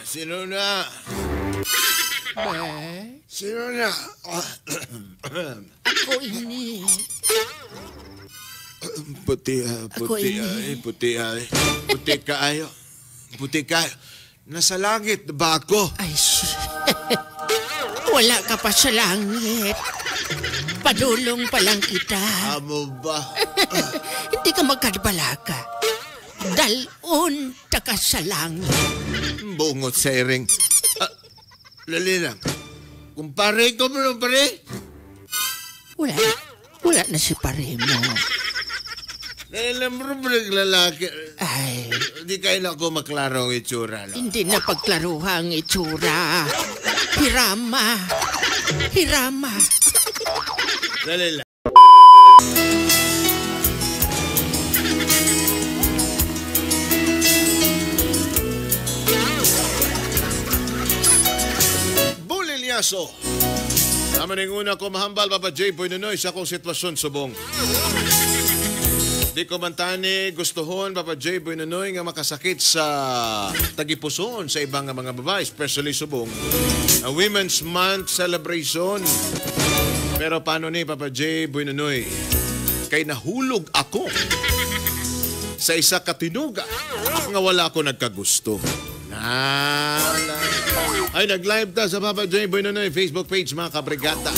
Sino na? Be, Sino na? ako ini. Puti, Ako puti, ini. ay, puti, ay. Puti kaayo. Puti kaayo. Nasa langit na ba ako? Ay, wala ka pa sa langit. Padulong pa lang kita. Amo ba? Hindi ka magkadbalaka. Dalon ta ka sa langit. Bungot sa iring. Ah, lali lang. Kumpare ko mo nung pare? Wala. Wala na si pare mo. Dali lang bro, lalaki. Ay, Hindi kayo na ako maklaro ang itsura. No? hindi na pagklaruha ang itsura. Hirama. Hirama. Dali lang. Bulilyaso. Tama ning una ko mahambal, Papa J. Boy Nunoy, sa akong sitwasyon subong. Di ko man tani gustuhon, Papa J. Boy Nunoy, nga makasakit sa tagipusoon sa ibang mga babae, especially subong. A Women's Month celebration. Pero paano ni Papa J. Boy Nunoy? Kay nahulog ako sa isa katinuga nga wala ako nagkagusto. Nala. Ay, nag-live ta sa Papa J. Boy Nunoy Facebook page, mga kabrigada.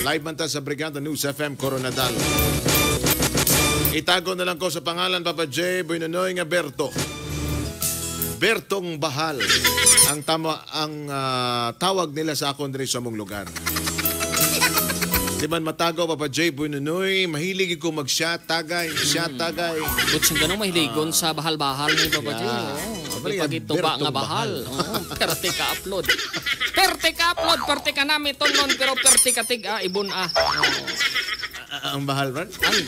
Live man ta sa Brigada News FM Coronadal. Itago na lang ko sa pangalan, Papa J. Boy Nunoy, nga Berto. Bertong Bahal. Ang tama ang tawag nila sa akon diri sa mong lugar. Di man matago, Papa J. Boy Nunoy, mahilig ko mag-siya tagay, siya tagay. But sa ganun, mahiligon sa bahal-bahal ni Papa J. Yeah. Oo. Abali, Di pagituba Bertong nga bahal. Oo, perte ka upload. Perte ka upload, perte ka namin ton pero perte ka tig ibon ah. Oo. Ang bahal, Brad? Ang bahal.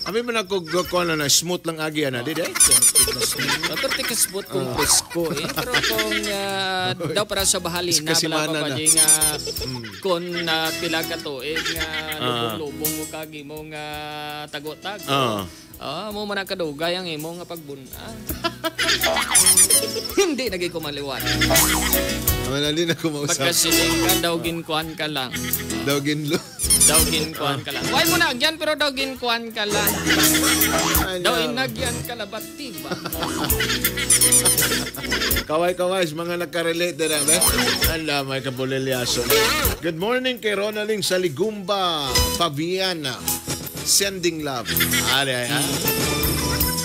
Abi man ako kuha na smooth lang agi ana, di di? Perte ka smooth kung presko eh. Pero kung daw para sa bahalina, Kasimana bala Papa na. J nga kung pila ka tuig nga lubong-lubong mo kagi mo nga tago-tago. Ah, mo man kadugay ang imo nga pagbun-a. Hindi nagi ko maliwat. Wala din ako mausap. Pagkasiling ka, daw ginkuan ka lang. Daw ginlo. Daw ginkuan ka lang. Why mo nagyan pero daw ginkuan ka lang. Daw inagyan ka la ba't tiba? Kaway-kaway, mga nagka-relate na ba? Ala, may kabulilyaso. Good morning kay Ronaling Saligumba Paviana. Sending love. Ari, ay, ha?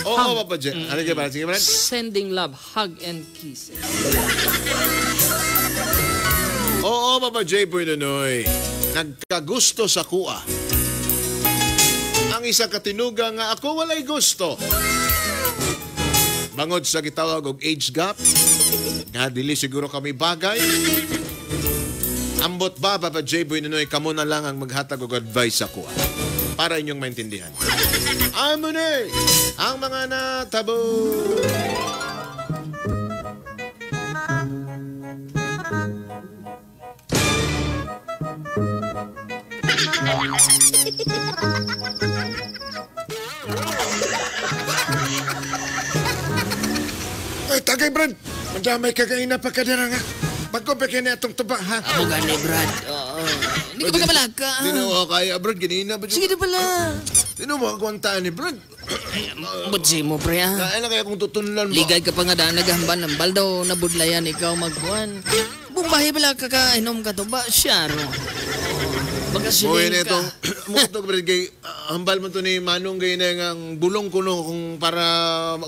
Oo, Papa J. Ano ka ba? Sige, Brad. Sending love, hug and kisses. Oo, Papa J. Boy Nunoy. Nagkagusto sa kuha. Ang isa katinuga nga ako walay gusto. Bangod sa gitawag og age gap, nga dili siguro kami bagay. Ambot ba, Papa J. Boy Nunoy, kamo na lang ang maghatag og advice sa kuha para inyong maintindihan. Amo ni ang mga natabo. Ay, tagay, Brad. Madamay kagaina pa kadira nga. Bago pa kaya na itong tuba, ha? Amo gani, Brad. Oo. Hindi ka magkabalaka. Di na ako kaya, Brad. Ganina ba? Sige na pala. Di na makakuwantaan ni Brad. Butsi mo, pre, ah. Kaya na kaya kung tutunlan mo. Ligay ka pa nga daan naghamban ng baldaw, nabudlayan ikaw magbuwan. Bumbahi pala kakainom ka to ba? Siyaro. Buhay Magkasiling na ka. itong, mo to, Brad, kay, hambal mo to ni Manong gay na nga ang bulong kuno kung para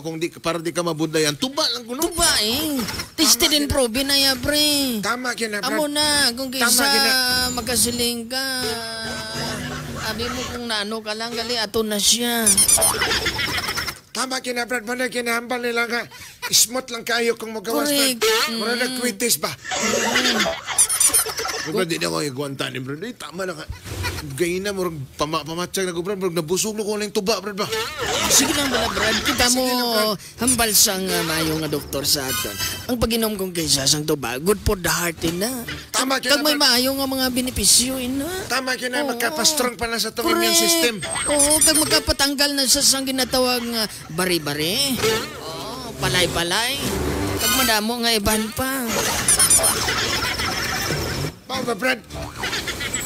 kung di para di ka mabudlayan. Tuba lang kuno. Tuba eh. Tested and proven na ya, pre. Tama kina, Brad. Amo na, kung Tama, kaysa gina. magkasiling ka. Abi mo kung naano ka lang, gali ato na siya. Tama kina, Brad. Mana kinahambal nila nga. Smooth lang kayo kung magawas, Brad. Correct. Mura nagkwitis ba? Brad, di na ako igwantan ni Brad. Eh, tama na ka. Gay na, murag pamatsyag na ko, Brad. Murag nabusog na ko lang tuba, Brad ba? Sige lang bala, Brad. Kita mo, hambal sang mayo nga doktor sa aton. Ang pag-inom kong kaysa sang tuba, good for the heart ina. Tama kina, Kag may Brad. maayo nga mga benepisyo ina. Tama kina, Oo. magkapastrong pa na sa itong immune Correct. system. Oo, kag magkapatanggal na sa sang ginatawag nga bari-bari. Oo, Palay-palay. Kag madamo nga iban pa. Mao ba, Brad?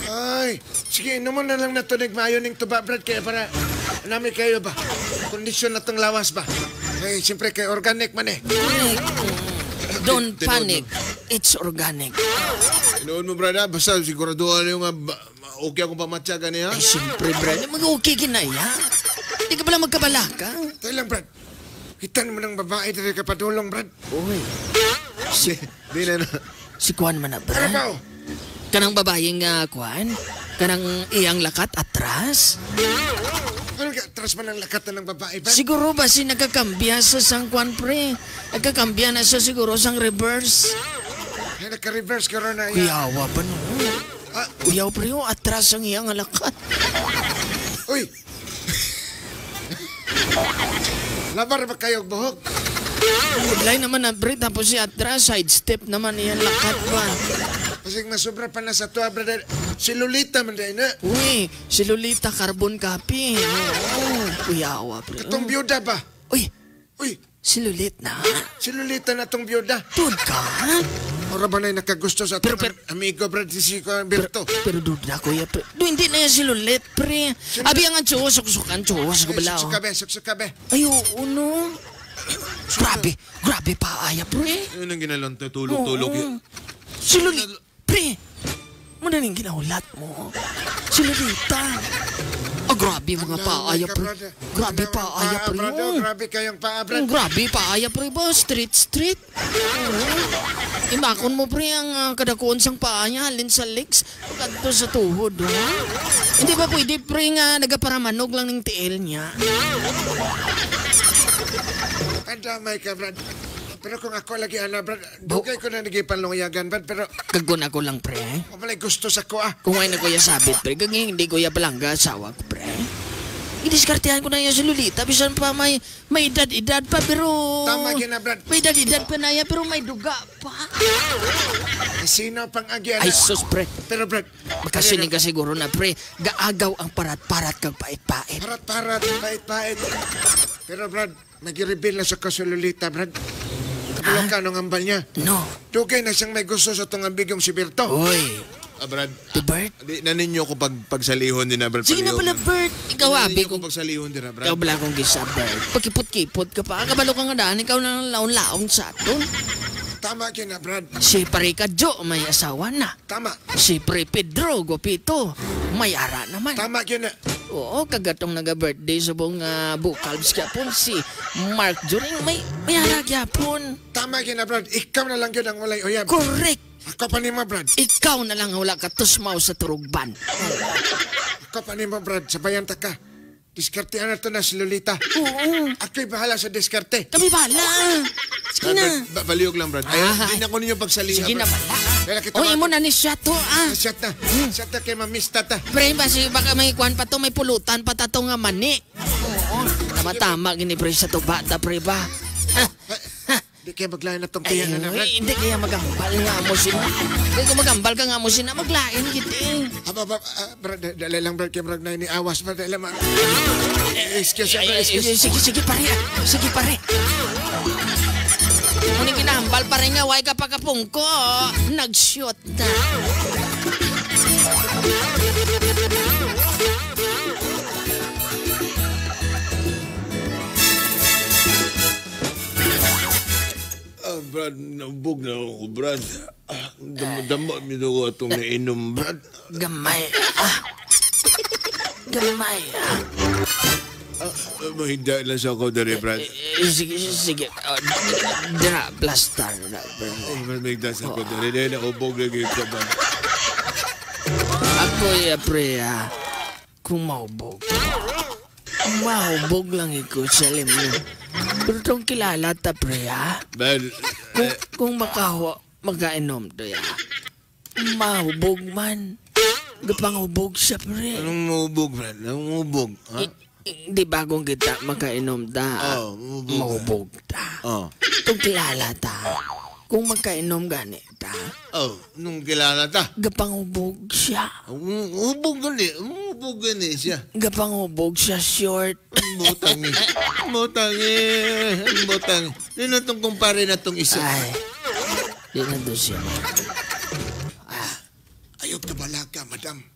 Ay, sige, inuman na lang na to nagmayo ning tuba, Brad. Kaya para, nami kayo ba? Kondisyon na tong lawas ba? Ay, siyempre kay organic man eh. Don't panic. It's organic. Noon mo, Brad, ha? Basta siguraduhan yung okay akong pamatya gani, ha? Ay, siyempre, Brad. Mag-okay kinaya. Hindi ka pala magkabalaka. Tayo lang, Brad. Kita mo ng babae dito ka padulong, Brad. Uy, Di na na. si Kwan man na, Ano Brad. ba, oh? Kanang babaeng Kwan? Kanang iyang lakat atras? Ano ka, atras man ang lakat na ng babae, Brad? Siguro ba si nagkakambya sa sang Kwan, pre? Nagkakambya na siya siguro sang reverse. Ay, nagka-reverse ka ron na iya. Kuyawa pa no. Ah. Kuyaw, pre, oh, atras ang iyang lakat. Uy! Labar ba kayo buhok? Udlay naman na, pre, tapos si atras, side step naman iyang lakat ba? Kasi nasubra pa na sa tuwa, brother. Si Lolita man din, na. Uy, si Lolita carbon copy. Oo, kuyawa, pre. Katong biyuda ba? Uy, Uy, si Lolit na. si Lolita na tong biyuda. Tud ka? Ora ba na nakagusto sa Pero- atong amigo, brad, si Berto? Pero duda, kuya, pre. Do, hindi na yan si Lolit, pre. Abi ang antso, suksukan, tsuwas, kabala. Suksuka be, suksuka be. Ay, oo, no. Grabe, grabe pa, aya, pre. Yun ang ginalanta, tulog-tulog. Oo. Si Lolit, pre. Muna rin ginahulat mo. Si Lolita. Ah, grabe mga paaya, pre. Grabe paaya, pre. Oh. Grabe kayong paa, brad. Grabe paaya, pre ba? Street, street. Imakon mo, pre, ang kadakuon sang paa niya, halin sa legs, pagkadto sa tuhod, ha? Hindi ba pwede, pre, nga nagaparamanog lang ng tiil niya? Andamay ka, brad. Pero kung ako lagi, ana, brad, dugay ko na nagipanlongyagan, brad, pero Kagun ako lang, pre. walay gusto sa ko, ah. Kung ay na kuya sabit, pre, kag hindi kuya palangga, asawa ko, pre. Idiskartehan ko na yan si Lolita, bisan pa may edad-edad pa, pero... Tama gina, Brad. May edad-edad pa na yan, pero may duga pa. Sino pang agi, ana? Ay, sus, pre. Pero, brad, Makasiling ka siguro na, pre. Gaagaw ang parat-parat kag pait-pait. Parat-parat, pait-pait. Pero, brad, nag-reveal na sa ko si Lolita, brad. Kabalo ka nung ambal niya. No. Dugay na siyang may gusto sa itong ambigong si Berto. Uy, Ah, Brad, ti Bert. di na ninyo ko pagsalihon din na, Brad. Sige na pala, Bert. Ikaw, abi ko kung pagsalihon din na, Brad. Ikaw bala kong gisa, Bert. Pakipot-kipot ka pa. Kabalo ka nga daan, ikaw na lang laon-laon sa aton. Tama ka na, Brad. Si Pare Kadjo, may asawa na. Tama. Si Pre Pedro, gopito, may ara naman. Tama ka na. Oo, kagatong naga-birthday sa buong Bukalbs gyapon si Mark During, may ara gyapon. Tama ka na, Brad. Ikaw na lang yun ang walay uyab. Correct. Ako pa nimo, Brad. Ikaw na lang ang wala ka tusmaw sa turugban. Ako pa nimo, Brad. Sabayan ta ka. Diskartehan na to na si Lolita. Oo. Ako'y bahala sa diskarte. Kami bahala. Sige na. Baliyog lang, Brad. Ay, hindi na ko ninyo pagsalihan, Sige na Brad. pala. Kaya kita Uy, imo na ni siya to, ah. Shot na. Shot na kay mamista ta. Pre, basi baka may kwan pa to, may pulutan pa ta to nga mani. Oo. Tama-tama, gini pre sa tuba ta, pre ba? Di kaya maglain na tong Ay, tiyan na, Brad. hindi kaya magambal nga mo sina. Kaya kung magambal ka nga mo sina, maglain gid eh. Aba, ba, Brad, dali lang, Brad. Kaya Brad na iniawas, Brad. Dali lang, Excuse, Brad, excuse. Sige, sige pare. Sige pare. Muning kinahambal pare nga, way ka pa kapungko. Nag-shoot na. Brad, nabog na ako, Brad. Damo mi ko itong nainom, Brad. Gamay. Gamay. Mahida lang sa ako dari, Brad. Sige, sige. Dira, plaster na, Brad. Oh, Brad, mahida sa ako dari. Dahil naubog lagi ko, Brad. Ako, pre, kung maubog. Maubog lang ikaw sa limyo. Pero itong kilala ta, pre, ha? Brad, Kung makainom to, ya. Mahubog man. Gapangubog siya, pre. anong maubog, Brad? Anong maubog? Ha? Di ba kung kita makainom ta, Oh, maubog. mahubog ta. Oh. Itong kilala ta, kung magkainom gani ta, Oh, nung kilala ta. gapangubog siya. Ubog gali. Ubog Hubog gani siya. Gapangubog siya short. Butang eh. Butang eh. Butang. Di na itong kumpare na itong isa. Ay, di na doon siya. Ayaw kabala ka, madam.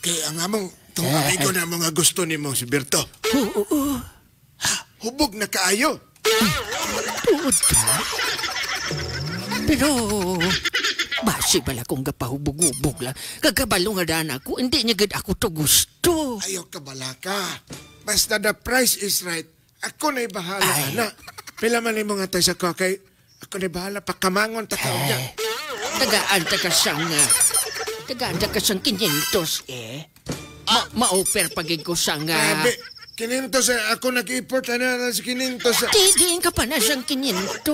Kaya ang among, itong amigo na mga gusto ni mo, si Berto. Oo, oo. Hubog na kaayo. Tuod ka? Pero, basi bala kung gapahubog-hubog lang. Kagkabalo nga daan ako, hindi niya gid ako to gusto. Ayaw kabala ka. Basta the price is right. Ako na'y bahala, Ay. na. Pila man ni mga tayo sa ko, kay ako na'y bahala, pakamangon ta ka niya. Tagaan ta ka siyang, tagaan ta ka siyang 500 eh. Ma-offer pagig ko siyang, Grabe, 500 eh. Ako nag-import na sa 500. Didiin ka pa na siyang 500.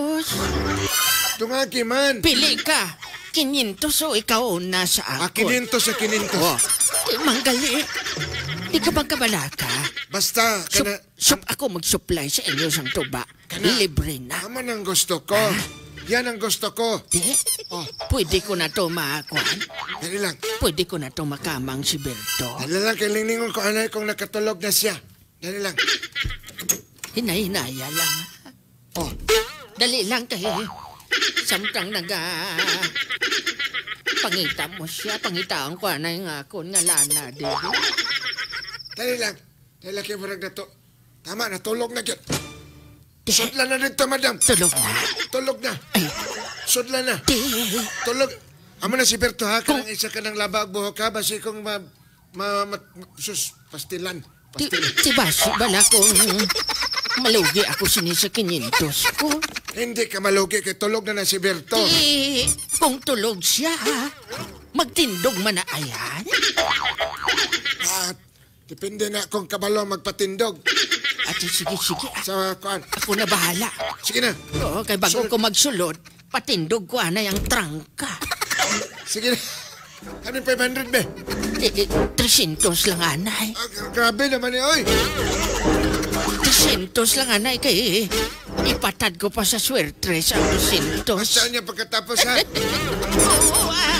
Tungaki man. Pili ka. 500 o ikaw na sa Ah, akon. 500 sa 500. Oh, di manggali. Di ka bang kabalaka? Basta, kana, Ako mag-supply sa inyo sang tuba. Kana. Libre na. Tama ang gusto ko. Yan ang gusto ko. Di? Oh. Pwede ko na to makakuan. Dali lang. Pwede ko na to makamang si Berto. Dali lang, kay lingningon ko anay kung nakatulog na siya. Dali lang. Hinay-hinaya lang. Oh. Dali lang kay samtang naga pangita mo siya, pangitaan ko anay nga ako nga lana di. Dali lang. Dali lang kay murag na to. Tama, natulog na gyud. Sudla na dito, madam. Tulog na. Tulog na. Ay, Sudla na. di. Tulog. Amo na si Berto ha, kanang isa ka ng laba og buhok ha, basi kung ma, ma, ma, sus, pastilan. Di, Pastilan. di ba, si bala kung malugi ako sini sa 500 ko. Hindi ka malugi kay tulog na na si Berto. Di, kung tulog siya, magtindog man na ayan. At depende na kung kabalo magpatindog At sige, sige, sa kuan. ako na bahala. Sige na. Oo, kay bago ko magsulod, patindog ko anay ang trangka. Sige na. Ano yung 500 be? Di, 300 lang anay. Ah, grabe naman eh, oy. 300 lang anay kay ipatad ko pa sa swertres ang 200. Basta niya pagkatapos ha. Oo, ah.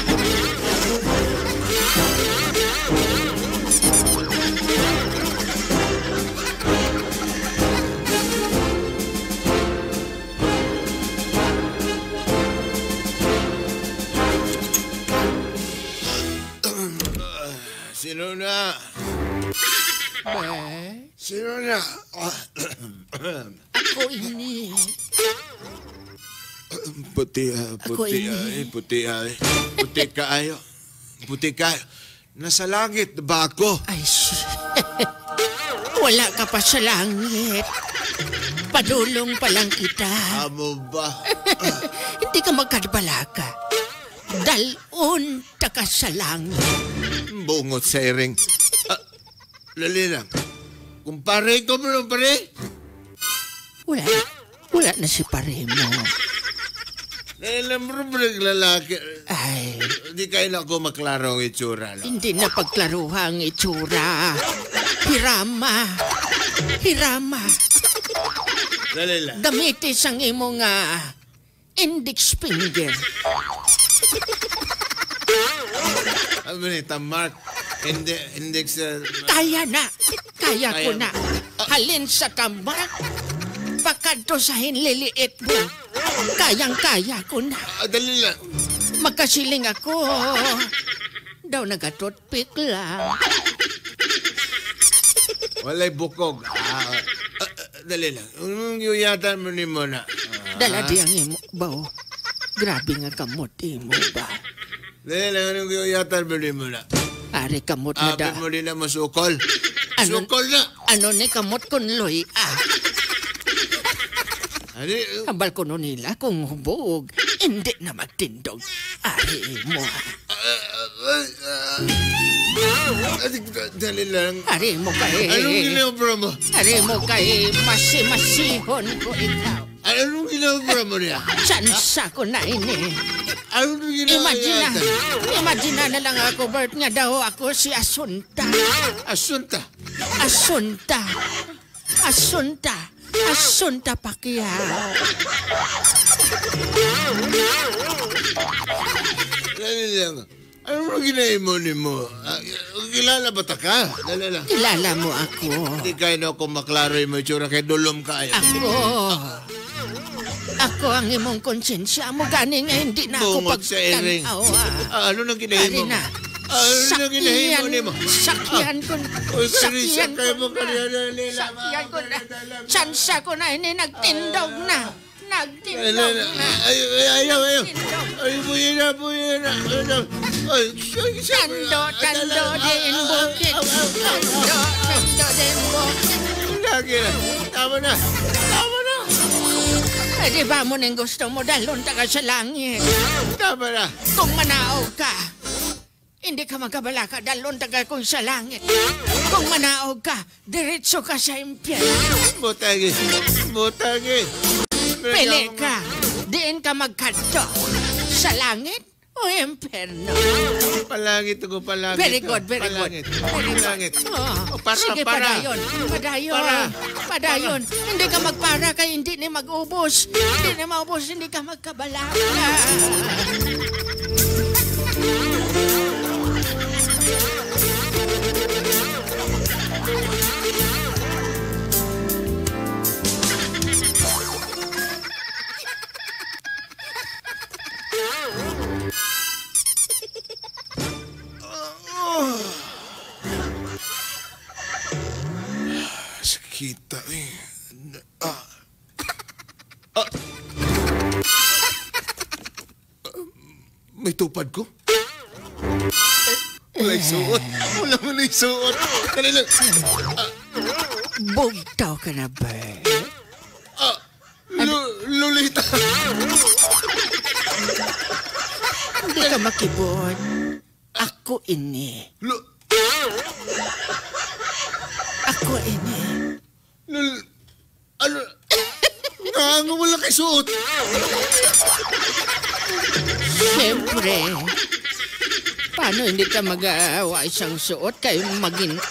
Sino na? Be, Sino na? ako ini. Puti, Ako puti, ini. ay, puti, ay. Puti kaayo. Puti kaayo. Nasa langit ba ako? Ay, wala ka pa sa langit. Padulong pa lang kita. Amo ba? Hindi ka magkadbalaka. Dalon ta ka sa langit. Bungot sa iring. Lali lang. Kumpare ko mo lang, pare. Wala, wala na si pare mo. Alam mo ba lalaki? Ay, Hindi kayo na ako maklaro ang itsura. No? hindi na pagklaruha ang itsura. Hirama. Hirama. Dali lang. Gamitis ang imong index finger. Ano ni Tamark? Index... Kaya na. Kaya ko Kaya na. Halin sa tambak. Pakadto sa hinliliit mo. Kayang-kaya ko na. Dali lang. Magkasiling ako. Daw nagatutpik lang. Walay bukog. Dali lang. Anong yuyatan mo ni mo na? Dala di ang imo ba? Oh? Grabe nga kamot imo ba? Dali lang. Anong yuyatan mo ni mo na? Ari kamot na da. Apit mo din na masukol. Ano? Sukol na. Ano ni kamot kun loy ah? Ano? Ambal ko no nila kung hubog. Hindi na magtindog. Ari mo. Dali lang. Ari mo kay... Anong ginobra mo? Ari mo kay masimasihon ko ikaw. Anong ginobra mo niya? Sansa ko na ini. Anong ginobra? Imagine na. Imagine na lang ako, Bert, nga daw ako si Asunta. Asunta. Asunta. Asunta. Asunta Pacquiao. Dali lang. Anong ginaimo ni mo? Kilala ba ta ka? Dali lang. Kilala mo ako. Hindi kayo na ako maklaro yung itsura kay dulom kayo. Ako. Ako ang imong konsensya mo gani nga hindi na ako Bungod sa iring. pagtanaw. Ano nang ginahimo Ari mo? na. Ano nang ginahimo nimo? Sakyan ko na. Uy, Sakyan kayo ko mo na. kanina, Lila. Sakyan ko na. Tsansa ko na ini nagtindog na. Nagtindog na. Ay, ay, ayaw, ayaw. Ay, buhay na, buhay na. Ay, Tando, tando din bukid. Tando, tando din bukid. Lagi na. Tama na. Tama na. Eh, di ba mo nang gusto mo dalon ta ka sa langit? Tama na. Kung manaog ka, hindi ka magkabala ka, dalon ta ka kung sa langit. Kung manaog ka, diretso ka sa impyerno. Butagi. Butagi. Pili ka, diin ka magkadto. Sa langit o impyerno? Palangit ko, palangit. Very good, very good. Palangit. Very good. Palangit. Oh, Oh, para, sige, para. padayon. Padayon. Para. Padayon. Hindi ka magpara kay hindi ni mag-ubos. Hindi ni maubos, hindi ka magkabalaka. Sakita eh. May tupad ko? Wala'y suot. Wala mo na'y suot. Dali lang. Bugtaw ka na ba? Lolita. Hindi ka makibot. Ako ini. Ako ini. Ano? Nga wala kay suot. Siyempre. Paano hindi ka mag-aawa isang suot kay maginot?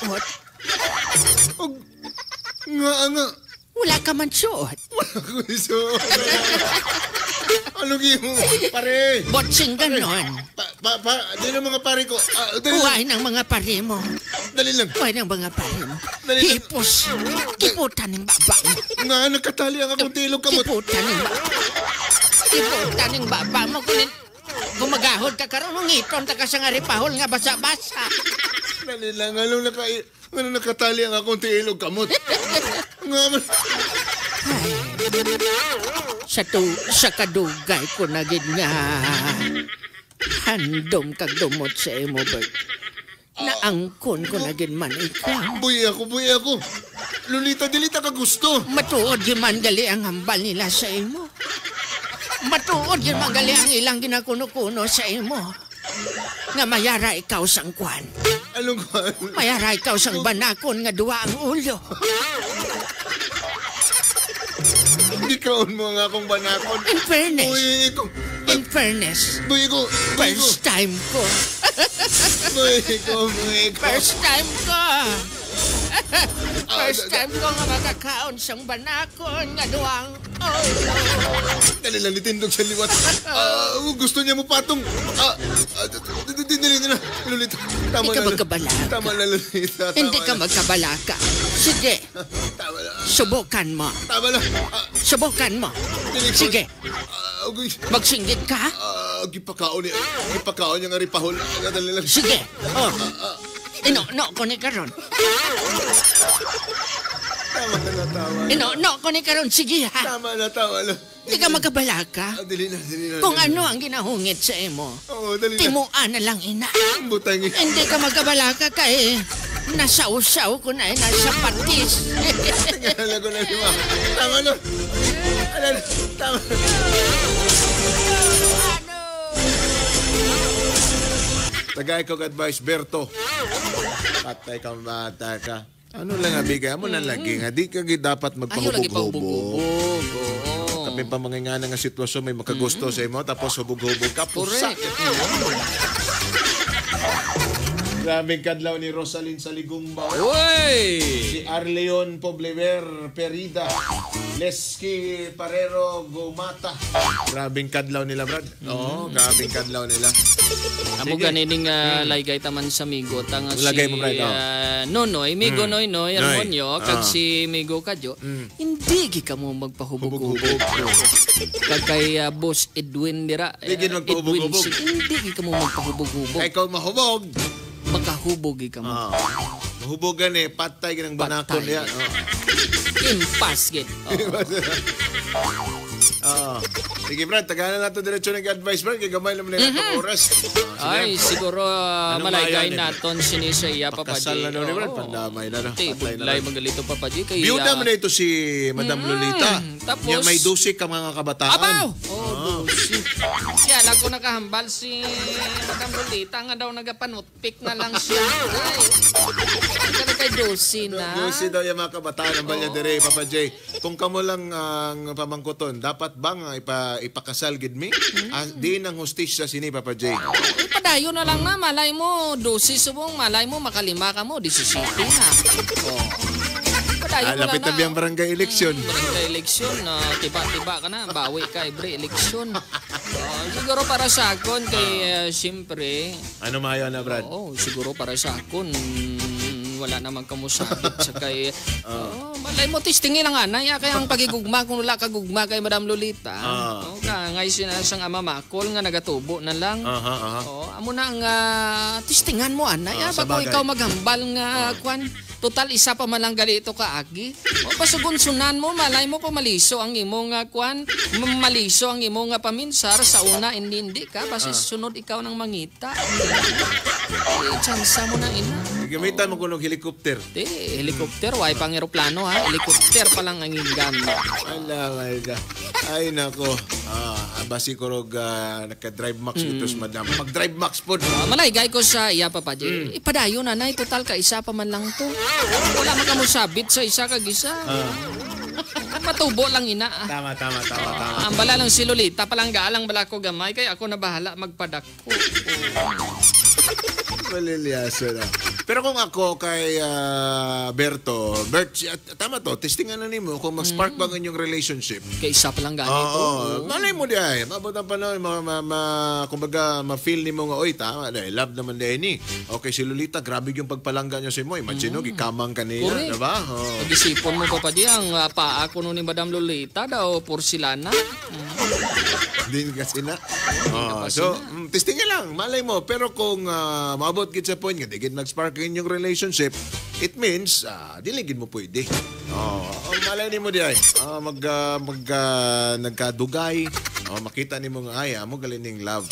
Nga nga. Wala ka man suot. Wala ko suot. Ano gimo? Pare. Botsing ganon. Pa, di na mga pare ko. Dali lang. Kuhain ang mga pare mo. Dali lang. Kuhain ang mga pare mo. Dali lang. Hipos. Kiputan ng baba mo. Nga, nakatali ang akong tilog kamot. Kiputan ng baba. Kiputan ng baba mo. Kunin, gumagahod ka karon ngiton ta ka sa nga ripahol nga basa-basa. Dali lang. Ano, ano nakatali ang akong tilog kamot? Nga man. Ay, sa kadugay ko na gid nga handom kag dumot sa imo, Bert. Naangkon ko na gid man ikaw. Buhi ako, buhi ako. Lolita, dilita ka gusto. Matuod yun man gali ang hambal nila sa imo. Matuod yun man gali ang ilang ginakuno-kuno sa imo. Nga mayara ikaw sang kwan. Anong kwan? Mayara ikaw sang banakon nga duwa ang ulo. Hindi kaon mo nga akong banakon. In fairness. Buhi ko. In fairness. Buhi ko. First time ko. Buhi ko, buhi ko. First time ko. First time ko nga makakaon sang banakon nga duwang ulo. Dali lang, nitindog sa liwat. Gusto niya mo patong. Dali na. Lolita, tama Hindi ka na. magkabalaka. Tama na, Lolita. Tama Hindi ka na. magkabalaka. Sige, Tama na. subukan mo. Tama na. Subukan mo. Sige, magsinggit ka. Gipakaon niya. Gipakaon niya nga ripahol. Dali lang. Sige. Oh. Ino-no ko ni karon. Tama na, tama na. Ino-no ko ni karon. Sige ha. Tama na, tama na. Hindi ka magkabalaka. Dali na, dali na. Kung ano ang ginahungit sa imo, Oo, dali na. timuan na lang ina. Butang. Hindi ka magkabalaka kay nasausaw ko na eh, nasa patis. Tingala ko na lima. Tama na. Ala na, tama na. Tagay ko advice, Berto. Patay ka, bata ka. Ano lang abigay mo na lagi nga di ka dapat Ayaw lagi pa magpahubog-hubog. hubog-hubog. Oo. Kapin pa mga nga nga sitwasyon may makagusto sa imo tapos hubog-hubog ka pusa. Correct. Grabing kadlaw ni Rosalyn Saligumba. Uy! Si Arleon Poblever Perida. Leski Parero Gomata. Grabing kadlaw nila, Brad. Oo, grabing kadlaw nila. Amo ganining laygay taman sa Migo tanga si Lagay mo, Brad, oh. Nonoy, Migo Noy Noy Noy. Armonio kag si Migo Kadyo. Hindi gi ka mo magpahubog-hubog. Kag kay Boss Edwin dira. Hindi gid magpahubog-hubog. Edwin hindi gi ka mo magpahubog-hubog. Kay ikaw mahubog. Makahubog gi ka mo. Mahubogan eh, patay ginang banakon Patay. niya. Oh. Impas gid. Oo. Oo. Sige, Brad, tagalan nato diretso ng advice, Brad. Kay gamay naman na itong oras. Sige. Ay, siguro Anong malaygay mayon eh? naton sinisa iya Papa J. Pakasal na daw ni Brad, Oo. pandamay na, no? Ti, Patay na, budlay Brad. magalito Papa J. Kay, Biyuda man na ito si Madam Lolita. Tapos- Niya may 12 ka mga kabataan. Abaw! Oh, dosi. Siya lang ko nakahambal si Madam Lolita nga daw nagapanutpik na lang siya. Ay, kaya kay dosi na. 12 daw yung mga kabataan ang balya dire, Papa J. Kung kamo lang ang pamangkuton, dapat ba nga ipakasal gid mi? Ah, di nang hustisya sini, Papa J. Eh, padayon na lang na. Malay mo, dosi subong. Malay mo, makalima ka mo. 17 na. Oh. Padayon mo lang Lapit na biyang barangay election. Barangay election, na tiba-tiba ka na, bawi ka every election. Oh, siguro para sa akon kay siyempre, Ano mayo na, Brad? oo, siguro para sa akon wala namang kamusabit sa kay oh, malay mo testingin lang anay kaya ang pagigugma kung wala ka gugma kay Madam Lolita. Oh, ka ngay sinasang ama makol nga nagatubo na lang. Aha, aha. Oh, amo na ang testingan mo anay Sa bago bagay. ikaw maghambal nga kwan. Total isa pa man lang galito ka agi. O pasugunsunan mo malay mo kung maliso ang imong kwan, maliso ang imong paminsar sa una hindi hindi ka basta sunod ikaw nang mangita. Eh, tsansa mo na ina. Gamitan mo kunog helicopter. Di, helicopter, way pang eroplano ha. Helicopter pa lang ang gamit. Ala, my God. Ay, nako. Basi ko rog naka-drive max ito madam. Pag-drive max po. Malaygay ko sa iya, Papa J. Ipadayon na, nay. Total ka isa pa man lang to. Wala man kamusabit sa isa kag isa. Matubo lang ina. Tama, tama, tama, tama. Ang bala lang si Lolita, palangga lang bala ko gamay kay ako na bahala magpadako. Malilyaso na. Pero kung ako kay Berto, Bert, tama to, testingan na nimo kung mag-spark ba ang inyong relationship. Kay isa pa lang ganito. Oo, malay mo di ay. Mabot ang panahon, kumbaga, ma-feel nimo nga, oy, tama, dahil love naman di ni. Okay, si Lolita, grabe yung pagpalangga niya sa imo. Imagine, no, gikamang kanila, Correct. diba? Oo. Pag-isipon mo pa di ang paa ko ni Madam Lolita daw porselana. Hindi kasi na. Oh, so, testingan lang, malay mo. Pero kung maabot gid sa point nga di gid mag-spark ang inyong relationship, it means dili gid mo pwede. Oh, malay nimo di ay. Mag nagkadugay, oh, makita nimo nga ay amo galing ning love.